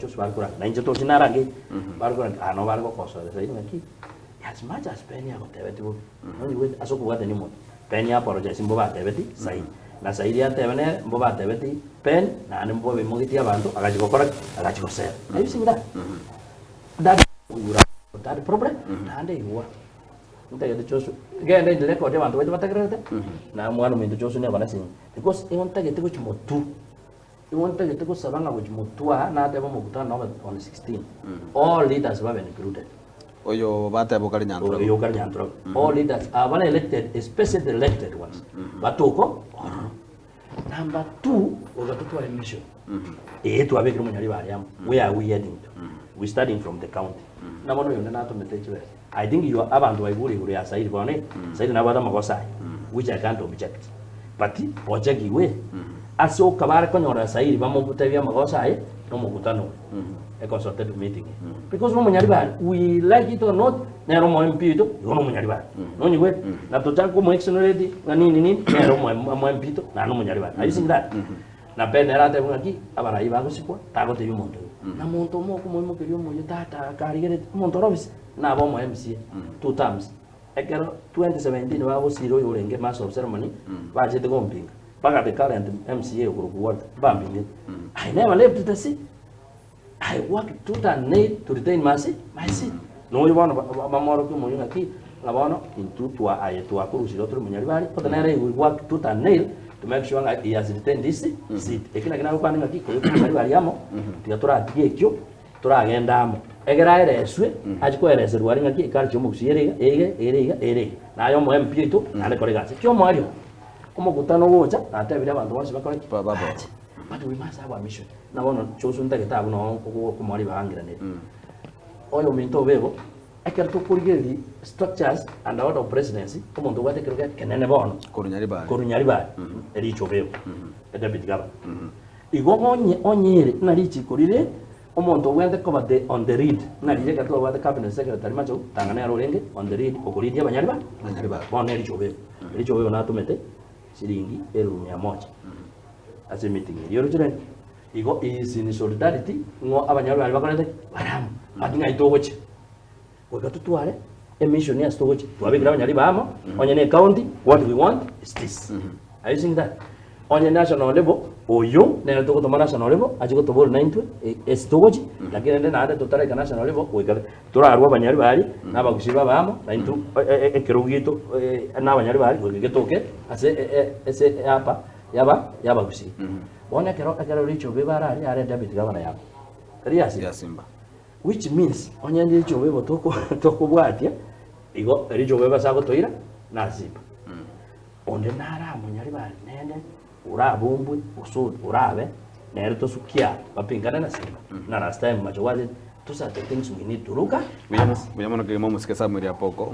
Chosu bare koranga, na inche tochi narangeria, bare koranga, aa nabo bare gokosoera sairi ng'aki, as much as Ben agotebetie bobe, nonye ase okobwatania omonto, Ben apologize mbobe atebetie Sairi, na Sairi atebe nere mbobe atebetie Ben, naende mbobe aimogetie abanto agachia gokora ki? Agachia gosera. Are you seeing that? That that problem, naende igwa. Ntagete Joshua, genda in record abanto baito batagererete, na omwana ominto Joshua nigo na simi. Because igo ntagete gochia motwe, igo ntagete gosaba ng'a gochia motwe aa natebe omokutano obe on 16, all leaders babe included. Oyo bateba okare Nyanturako. Oyo okare Nyanturako. All leaders abare elected, especially the elected ones, batoko ororo. Number two, goika totware mission. Ee twabekire omonyariba aria amo. Where are we heading to? We starting from the county. Na bono oyonde natomete chibesa. I think you are abanto baigure igoro ya Sairi bono eh. Sairi nabwate amagoso aye which I can't object. But ochekigwe ase okaba are konyora Sairi bamotebie amagoso aye na omokutano oyo. A consultative meeting eye. Because nomonyariba aria we like it or not nere omo MP oito igo nomonyaribari. Nonyigwete? Na tochake komo exonerate ng'a nini nini nere omo omo MP oito naende omonyaribari. Are you seeing that? Na Ben nere atebe ng'aki abarai bagosikwa tagotebia omonto oyo. Na monto omo okomoimokeria omoyio tata karigeretie omonto ore obisi nabe omo MCA two terms. Ekero 2017 bagosira oyo orenge master of ceremony bachete gompinga mpaka the current MCA okorokwa Walter mbambingete. I never left the seat. I work tooth and nail to retain my seat, my seat. Noyo bono bamworokia omoyio ng'aki, ng'a bono intwe twa aye twakorusire otore monyaribari, but nere he will work tooth and nail to make sure ng'a he has retained his seat. Eki naki nagokwana ng'aki, kobeka omonyaribari amo, tiga toratige ekio, toragende amo. Ekero aereswe, achie koereserwa aria ng'aki eculture y'omogusii ere iga, ere iga, ere iga, ere iga. Naye omo MP oito, naende kora egasi. Eki'omoerio, omokutano ogocha, natebirie abanto bonsi bakore ki? Bache. But we must have a mission. Na bono Joshua ntagete abwo noo okomoa ribaga ngiraneri. Oyo ominto obe igo, ekero tokorigereria structures and order of presidency, omonto obwate ekerogo ekenene bono, Korwa Nyaribari. korwa Nyaribari, ericho obe igo, deputy governor. Igo onye onye ere ng'a richiko rire, omonto obwenerete koba the on the lead, ng'a riria ekero twabwate cabinet secretary Machogu, tanga nere orenge on the lead okoridia abanyariba, Abanyaribari. Bono ericho obe igo. Ericho obe igo natomete chiringi elfu mia moja. Ase emeeting eria oroche rende igo he is in solidarity ng'o abanyoro baria bakorete ki? Bare amo. But ng'ai togochia? Goika totware emission ase togochia. Twabekire abanyariba amo, onye ne ecounty, what we want is this. Are you seeing that? Onye national level, oyo nere togotoma national level, achie gotoboria naintwe ase togochia, lakini rende naende totaraika national level goika torarwe abanyariba aria, na abagusii babe amo, naintwe ekerogo giaito na abanyariba aria goika getoke ase ase apa. Yaba yabagusii. Bono ekero ekero richobe bare aria are deputy governor yabo. Tari ya Simba. Ya Simba. Which means onye richobe igo toko tokobwatia igo richobe base agotoira na Simba. Onde nare amonyaribari nende orabombwe gose orabe nere tosukia bapingane na Simba. Na last time mache gwachete those are the things we need to look at. Buya buya mono kegima omosike Samuel Apoko.